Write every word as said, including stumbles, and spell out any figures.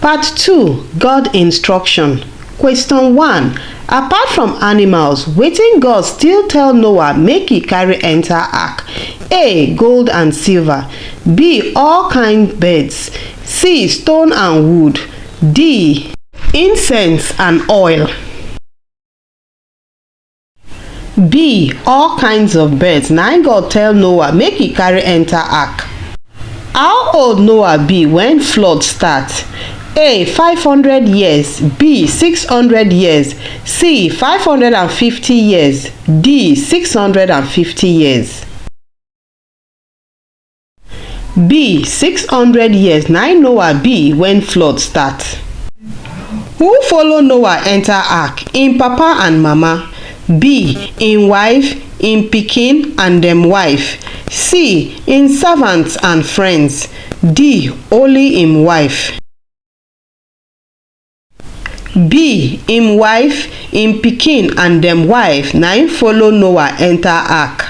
Part two, God instruction. Question one. Apart from animals, wetin God still tell Noah make e carry enter ark? A. Gold and silver. B. All kind birds. C. Stone and wood. D. Incense and oil. B. All kinds of birds. Na im God tell Noah make e carry enter ark. How old Noah be when flood start? A. Five hundred years. B. Six hundred years. C. Five hundred and fifty years. D. Six hundred and fifty years. B. Six hundred years na im Noah be when flood start. Who follow Noah enter ark? Im papa and mama. B. Im wife, im pikin and dem wife. C. Im servants and friends. D. Only im wife. B. Im wife, im pikin and dem wife na im follow Noah enter ark.